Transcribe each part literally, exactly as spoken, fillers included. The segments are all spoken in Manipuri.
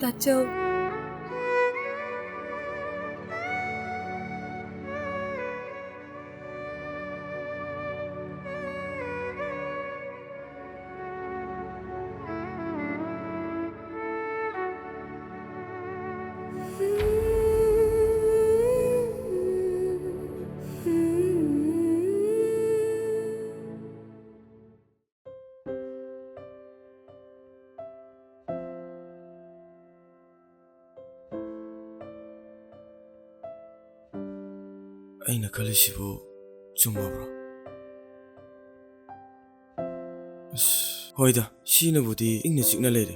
ꯇꯥꯆꯧ꯫ ꯑꯩꯅ ꯈꯜꯂꯤꯁꯤꯕꯨ ꯆꯨꯝꯃꯕ꯭ꯔꯣ? ꯑꯁ, ꯍꯣꯏꯗ, ꯁꯤꯅꯕꯨꯗꯤ ꯏꯪꯅ ꯆꯤꯛꯅ ꯂꯩꯔꯦ꯫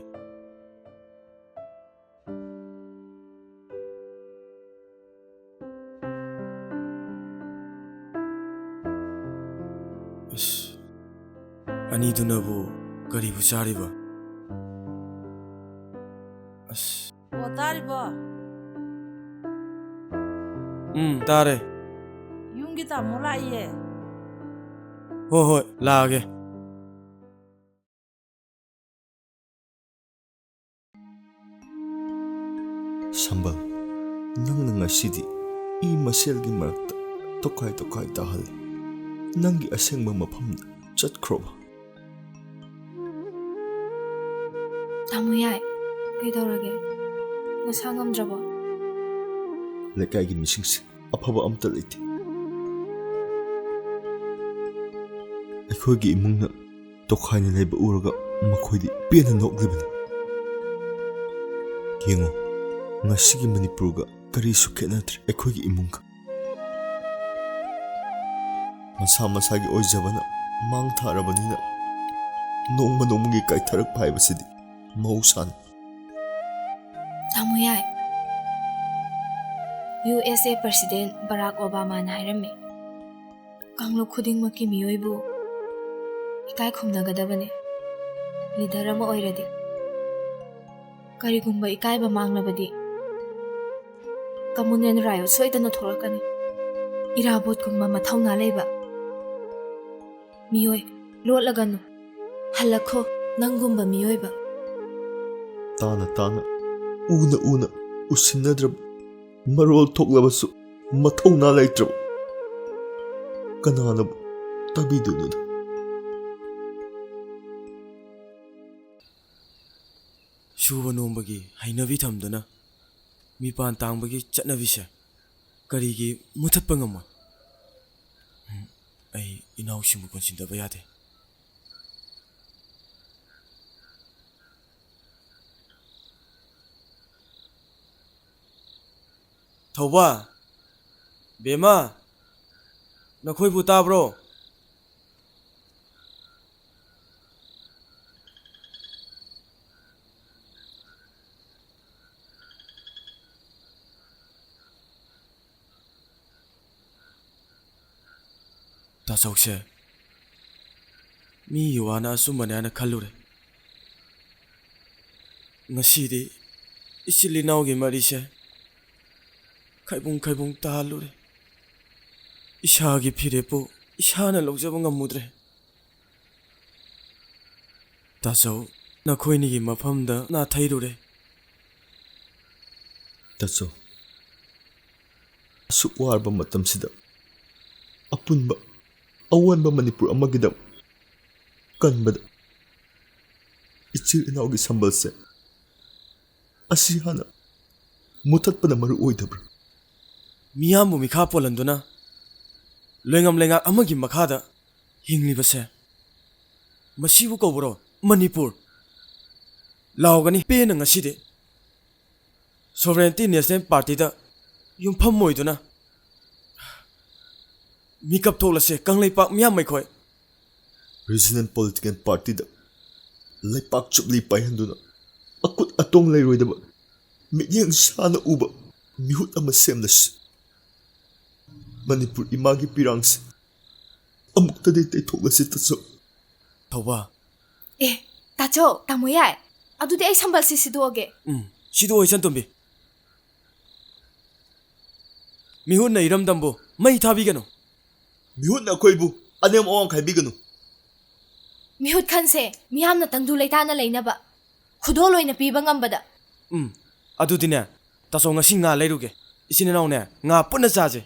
ꯑꯁ, ꯑꯅꯤꯗꯨꯅꯕꯨ ꯀꯔꯤꯕꯨ ꯆꯥꯔꯤꯕ? ꯑꯁ꯫ ꯑꯣ, ꯇꯥꯔꯤꯕꯣ? ꯎꯝ, ꯇꯥꯔꯦ꯫ ꯌꯨꯝꯒꯤ ꯇꯥꯃꯣ ꯂꯥꯛꯏꯌꯦ꯫ ꯍꯣꯏ, ꯍꯣꯏ, ꯂꯥꯛꯑꯒꯦ꯫ ꯁꯝꯕꯜ, ꯅꯪꯅ ꯉꯁꯤꯗꯤ ꯏ ꯃꯁꯦꯜꯒꯤ ꯃꯔꯛꯇ ꯇꯣꯈꯥꯏ ꯇꯣꯈꯥꯏ ꯇꯥꯍꯜꯂꯤ꯫ ꯅꯪꯒꯤ ꯑꯁꯦꯡꯕ ꯃꯐꯝꯗ ꯆꯠꯈ꯭ꯔꯣꯕ꯫ ꯇꯥꯃꯣ ꯌꯥꯏ, ꯀꯩꯗꯧꯔꯒꯦ? ꯅꯁꯥ ꯉꯝꯗ꯭ꯔꯕꯣ? ꯂꯩꯀꯥꯏꯒꯤ ꯃꯤꯁꯤꯡꯁꯦ ꯑꯐꯕ ꯑꯝꯇ ꯂꯩꯇꯦ꯫ ꯑꯩꯈꯣꯏꯒꯤ ꯏꯃꯨꯡꯅ ꯇꯣꯈꯥꯏꯅ ꯂꯩꯕ ꯎꯔꯒ ꯃꯈꯣꯏꯗꯤ ꯄꯦꯟꯅ ꯅꯣꯛꯂꯤꯕꯅꯤ꯫ ꯌꯦꯡꯉꯨ, ꯉꯁꯤꯒꯤ ꯃꯅꯤꯄꯨꯔꯒ ꯀꯔꯤꯁꯨ ꯈꯦꯠꯅꯗ꯭ꯔꯦ ꯑꯩꯈꯣꯏꯒꯤ ꯏꯃꯨꯡꯒ꯫ ꯃꯁꯥ ꯃꯁꯥꯒꯤ ꯑꯣꯏꯖꯕꯅ ꯃꯥꯡ ꯊꯥꯔꯕꯅꯤꯅ ꯅꯣꯡꯃ ꯅꯣꯡꯃꯒꯤ ꯀꯥꯏꯊꯔꯛꯄ ꯍꯥꯏꯕꯁꯤꯗꯤ ꯃꯍꯧꯁꯥꯅꯤ꯫ ꯇꯥꯃꯣ ꯌꯥꯏ, ꯌꯨ ꯑꯦꯁ ꯑꯦ ꯄ꯭ꯔꯁꯤꯗꯦꯟ ꯕꯔꯥꯛ ꯑꯣꯕꯥꯃꯥꯅ ꯍꯥꯏꯔꯝꯃꯤ, ꯀꯥꯡꯂꯨꯞ ꯈꯨꯗꯤꯡꯃꯛꯀꯤ ꯃꯤꯑꯣꯏꯕꯨ ꯏꯀꯥꯏ ꯈꯨꯝꯅꯒꯗꯕꯅꯤ꯫ ꯂꯤꯗꯔ ꯑꯃ ꯑꯣꯏꯔꯗꯤ ꯀꯔꯤꯒꯨꯝꯕ ꯏꯀꯥꯏꯕ ꯃꯥꯡꯂꯕꯗꯤ ꯀꯃꯨꯅꯦꯜ ꯔꯥꯏꯌꯣꯠ ꯁꯣꯏꯗꯅ ꯊꯣꯛꯂꯛꯀꯅꯤ꯫ ꯏꯔꯥꯕꯣꯠꯀꯨꯝꯕ ꯃꯊꯧꯅꯥ ꯂꯩꯕ ꯃꯤꯑꯣꯏ ꯂꯣꯠꯂꯒꯅꯨ꯫ ꯍꯜꯂꯛꯈꯣ, ꯅꯪꯒꯨꯝꯕ ꯃꯤꯑꯣꯏꯕ꯫ ꯇꯥꯅ ꯇꯥꯅ ꯎꯅ ꯎꯅ ꯎꯁꯤꯟꯅꯗ꯭ꯔꯕ, ꯃꯔꯣꯜ ꯊꯣꯛꯂꯕꯁꯨ ꯃꯊꯧꯅꯥ ꯂꯩꯇ꯭ꯔꯕ ꯀꯅꯥꯅꯕꯨ ꯇꯥꯕꯤꯗꯣꯏꯅꯣꯗ? ꯁꯨꯕ ꯅꯣꯝꯕꯒꯤ ꯍꯩꯅꯕꯤ ꯊꯝꯗꯨꯅ ꯃꯤꯄꯥꯟ ꯇꯥꯡꯕꯒꯤ ꯆꯠꯅꯕꯤꯁꯦ ꯀꯔꯤꯒꯤ ꯃꯨꯊꯠꯄ ꯉꯝꯃꯣꯏ? ꯎꯝ, ꯑꯩ ꯏꯅꯥꯎꯁꯤꯡꯕꯨ ꯀꯣꯟꯁꯤꯟꯗꯕ ꯌꯥꯗꯦ꯫ ꯊꯧꯕ, ꯕꯦꯝꯃ, ꯅꯈꯣꯏꯕꯨ ꯇꯥꯕ꯭ꯔꯣ? ꯇꯥꯆꯧꯁꯦ ꯃꯤꯒꯤ ꯋꯥꯅ ꯑꯆꯨꯝꯕꯅꯦ ꯍꯥꯏꯅ ꯈꯜꯂꯨꯔꯦ꯫ ꯉꯁꯤꯗꯤ ꯏꯆꯤꯜ ꯏꯅꯥꯎꯒꯤ ꯃꯔꯤꯁꯦ ꯈꯩꯕꯨꯡ ꯈꯩꯕꯨꯡ ꯇꯥꯍꯜꯂꯨꯔꯦ꯫ ꯏꯁꯥꯒꯤ ꯐꯤꯔꯦꯞꯄꯨ ꯏꯁꯥꯅ ꯂꯧꯖꯕ ꯉꯝꯃꯨꯗ꯭ꯔꯦ꯫ ꯇꯥꯆꯧ, ꯅꯈꯣꯏꯅꯤꯒꯤ ꯃꯐꯝꯗ ꯅꯥꯊꯩꯔꯨꯔꯦ꯫ ꯇꯥꯆꯧ, ꯑꯁꯨꯛ ꯋꯥꯔꯕ ꯃꯇꯝꯁꯤꯗ ꯑꯄꯨꯟꯕ ꯑꯑꯣꯟꯕ ꯃꯅꯤꯄꯨꯔ ꯑꯃꯒꯤꯗꯃꯛ ꯀꯟꯕꯗ ꯏꯆꯤꯜ ꯏꯅꯥꯎꯒꯤ ꯁꯝꯕꯜꯁꯦ ꯑꯁꯤ ꯍꯥꯟꯅ ꯃꯨꯊꯠꯄꯅ ꯃꯔꯨ ꯑꯣꯏꯗꯕ꯭ꯔꯥ? ꯃꯤꯌꯥꯝꯕꯨ ꯃꯤꯈꯥ ꯄꯣꯜꯍꯟꯗꯨꯅ ꯂꯣꯏꯉꯝ ꯂꯩꯉꯥꯛ ꯑꯃꯒꯤ ꯃꯈꯥꯗ ꯍꯤꯡꯂꯤꯕꯁꯦ, ꯃꯁꯤꯕꯨ ꯀꯧꯕꯔꯣ ꯃꯅꯤꯄꯨꯔ? ꯂꯥꯎꯒꯅꯤ ꯄꯦꯟꯅ ꯉꯁꯤꯗꯤ꯫ Sovereignty National Partyꯗ ꯌꯨꯝꯐꯝ ꯑꯣꯏꯗꯨꯅ ꯃꯤꯀꯞ ꯊꯣꯛꯂꯁꯦ ꯀꯪꯂꯩꯄꯥꯛ ꯃꯤꯌꯥꯝ ꯑꯩꯈꯣꯏ꯫ Regional Political Partyꯗ ꯂꯩꯄꯥꯛ ꯆꯨꯞꯂꯤ ꯄꯥꯏꯍꯟꯗꯨꯅ ꯑꯀꯨꯠ ꯑꯇꯣꯡ ꯂꯩꯔꯣꯏꯗꯕ, ꯃꯤꯠꯌꯦꯡ ꯁꯥꯅ ꯎꯕ ꯃꯤꯍꯨꯠ ꯑꯃ ꯁꯦꯝꯂꯁꯤ꯫ ꯃꯅꯤꯄꯨꯔ ꯏꯃꯥꯒꯤ ꯄꯤꯔꯥꯡꯁꯦ ꯑꯃꯨꯛꯇꯗꯤ ꯇꯩꯊꯣꯛꯂꯁꯤ ꯇꯥꯆꯧ꯫ ꯊꯧꯕ꯫ ꯑꯦ, ꯇꯥꯆꯧ, ꯇꯥꯃꯣ ꯌꯥꯏ꯫ ꯑꯗꯨꯗꯤ ꯑꯩ ꯁꯝꯕꯜꯁꯦ ꯁꯤꯗꯣꯛꯑꯒꯦ꯫ ꯎꯝ, ꯁꯤꯗꯣꯛꯑꯣ ꯏꯆꯟꯇꯣꯝꯕꯤ꯫ ꯃꯤꯍꯨꯠꯅ ꯏꯔꯝꯗꯝꯕꯨ ꯃꯩ ꯊꯥꯕꯤꯒꯅꯨ꯫ ꯃꯤꯍꯨꯠꯅ ꯑꯩꯈꯣꯏꯕꯨ ꯑꯅꯦꯝ ꯑꯋꯥꯡ ꯈꯥꯏꯕꯤꯒꯅꯨ꯫ ꯃꯤꯍꯨꯠ ꯈꯟꯁꯦ ꯃꯤꯌꯥꯝꯅ ꯇꯪꯗꯨ ꯂꯩꯇꯥꯅ ꯂꯩꯅꯕ ꯈꯨꯗꯣꯜ ꯑꯣꯏꯅ ꯄꯤꯕ ꯉꯝꯕꯗ꯫ ꯎꯝ, ꯑꯗꯨꯗꯤꯅꯦ, ꯇꯥꯆꯧ ꯉꯁꯤ ꯉꯥ ꯂꯩꯔꯨꯒꯦ꯫ ꯏꯆꯤꯟ ꯏꯅꯥꯎꯅꯦ, ꯉꯥ ꯄꯨꯟꯅ ꯆꯥꯁꯦ꯫